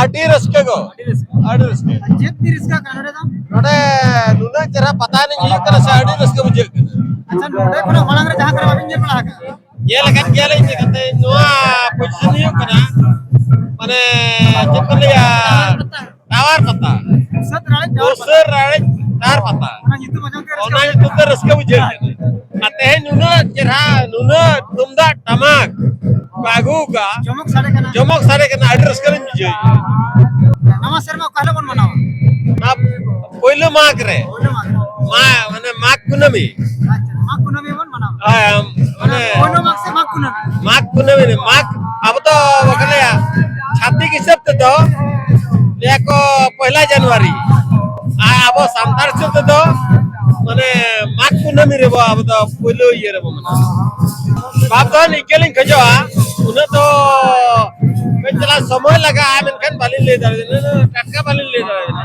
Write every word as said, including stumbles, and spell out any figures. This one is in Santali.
ᱟᱹᱰᱤ ᱨᱟᱹᱥᱠᱟᱹ ᱜᱚ᱾ ᱟᱹᱰᱤ ᱨᱟᱹᱥᱠᱟᱹ᱾ ᱪᱮᱫ ᱯᱮ ᱨᱟᱹᱥᱠᱟᱹ ᱠᱟᱱᱟ ᱱᱚᱰᱮ ᱫᱚ? ᱱᱚᱰᱮ ᱱᱩᱱᱟᱹᱜ ᱪᱮᱦᱨᱟ ᱯᱟᱛᱟ ᱮᱱᱮᱡ ᱦᱩᱭᱩᱜ ᱠᱟᱱᱟ ᱥᱮ, ᱟᱹᱰᱤ ᱨᱟᱹᱥᱠᱟᱹ ᱵᱩᱡᱷᱟᱹᱜ ᱠᱟᱱᱟ᱾ ᱟᱪᱪᱷᱟ, ᱱᱚᱰᱮ ᱠᱷᱚᱱᱟᱜ ᱢᱟᱲᱟᱝ ᱨᱮ ᱡᱟᱦᱟᱸ ᱠᱚᱨᱮ ᱵᱟᱵᱤᱱ ᱧᱮᱞ ᱵᱟᱲᱟ ᱟᱠᱟᱫᱟ? ᱧᱮᱞ ᱟᱠᱟᱫ ᱜᱮᱭᱟᱞᱤᱧ, ᱪᱤᱠᱟᱹᱛᱮ ᱱᱚᱣᱟ ᱯᱚᱡᱤᱥᱚᱱ ᱦᱩᱭᱩᱜ ᱠᱟᱱᱟ, ᱢᱟᱱᱮ, ᱪᱮᱫ ᱠᱚ ᱞᱟᱹᱭᱟ, ᱴᱟᱣᱟᱨ ᱯᱟᱛᱟ᱾ ᱩᱥᱟᱹᱨ ᱨᱟᱲᱮᱡ ᱴᱟᱣᱟᱨ ᱯᱟᱛᱟ᱾ ᱩᱥᱟᱹᱨ ᱨᱟᱲᱮᱡ ᱴᱟᱣᱟᱨ ᱯᱟᱛᱟ᱾ ᱚᱱᱟ ᱧᱩᱛᱩᱢ ᱟᱸᱡᱚᱢ ᱛᱮ ᱨᱟᱹᱥᱠᱟᱹ ᱚᱱᱟ ᱧᱩᱛᱩᱢ ᱛᱮ ᱨᱟᱹᱥᱠᱟᱹ ᱵᱩᱡᱷᱟᱹᱜ ᱠᱟᱱᱟ᱾ ᱟᱨ ᱛᱮᱦᱮᱧ ᱱᱩᱱᱟᱹᱜ ᱪᱮᱦᱨᱟ, ᱱᱩᱱᱟᱹᱜ ᱛᱩᱢᱫᱟᱜ ᱴᱟᱢᱟᱠ ᱠᱚ ᱟᱹᱜᱩ ᱟᱠᱟᱫᱼᱟ᱾ ᱡᱚᱢᱚᱠ ᱥᱟᱰᱮ ᱠᱟᱱᱟ᱾ ᱡᱚᱢᱚᱠ ᱥᱟᱰᱮ ᱠᱟᱱᱟ, ᱟᱹᱰᱤ ᱨᱟᱹᱥᱠᱟᱹ ᱞᱤᱧ ᱵᱩᱡᱷᱟᱹᱣᱮᱫᱼᱟ᱾ ᱱᱟᱣᱟ ᱥᱮᱨᱢᱟ ᱚᱠᱟ ᱦᱤᱞᱳᱜ ᱵᱚᱱ ᱢᱟᱱᱟᱣᱟ? ᱚᱱᱟ ᱯᱳᱭᱞᱳ ᱢᱟᱜᱽ ᱨᱮ᱾ ᱯᱳᱭᱞᱳ ᱢᱟᱜᱽ ᱨᱮ᱾ ᱢᱟ-, ᱢᱟᱱᱮ ᱢᱟᱜᱽ ᱠᱩᱱᱟᱹᱢᱤ᱾ ᱟᱪᱪᱷᱟ, ᱢᱟᱜᱽ ᱠᱩᱱᱟᱹᱢᱤ ᱵᱚᱱ ᱢᱟᱱᱟᱣᱟ᱾ ᱦᱮᱸ, ᱢᱟᱱᱮ ᱯᱳᱭᱞᱳ ᱢᱟᱜᱽ ᱥᱮ ᱢᱟᱜᱽ ᱠᱩᱱᱟᱹᱢᱤ? ᱢᱟᱜᱽ ᱠᱩᱱᱟᱹᱢᱤ ᱨᱮ, ᱢᱟᱜᱽ, ᱟᱵᱚ ᱫᱚ ᱵᱟᱠᱚ ᱞᱟᱹᱭᱟ, ᱪᱷᱟᱛᱤᱠ ᱦᱤᱥᱟᱹᱵ ᱛᱮᱫᱚ ᱞᱟᱹᱭᱟ ᱠᱚ ᱯᱚᱭᱞᱟ ᱡᱟᱱᱩᱣᱟᱨᱤ, ᱟᱨ ᱟᱵᱚ ᱥᱟᱱᱛᱟᱲ ᱦᱤᱥᱟᱹᱵ ᱛᱮᱫᱚ ᱢᱟᱱᱮ ᱢᱟᱜᱽ ᱠᱩᱱᱟᱹᱢᱤ ᱨᱮᱵᱚ ᱟᱵᱚ ᱫᱚ ᱯᱳᱭᱞᱳ ᱤᱭᱟᱹ ᱨᱮᱵᱚ ᱢᱟᱱᱟᱣᱟ᱾ ᱵᱟᱯ ᱫᱚ ᱱᱤᱝᱠᱟᱹ ᱞᱤᱧ ᱠᱷᱚᱡᱚᱜᱼᱟ, ᱩᱱᱟᱹᱜ ᱫᱚ ᱠᱟᱹᱡ ᱪᱟᱞᱟᱝ ᱥᱚᱢᱚᱭ ᱞᱟᱜᱟᱜᱼᱟ, ᱢᱮᱱᱠᱷᱟᱱ ᱵᱟᱹᱞᱤᱧ ᱞᱟᱹᱭ ᱫᱟᱲᱮᱭᱟᱜᱼᱟ, ᱴᱟᱴᱠᱟ ᱵᱟᱹᱞᱤᱧ ᱞᱟᱹᱭ ᱫᱟᱲᱮᱭᱟᱜᱼᱟ᱾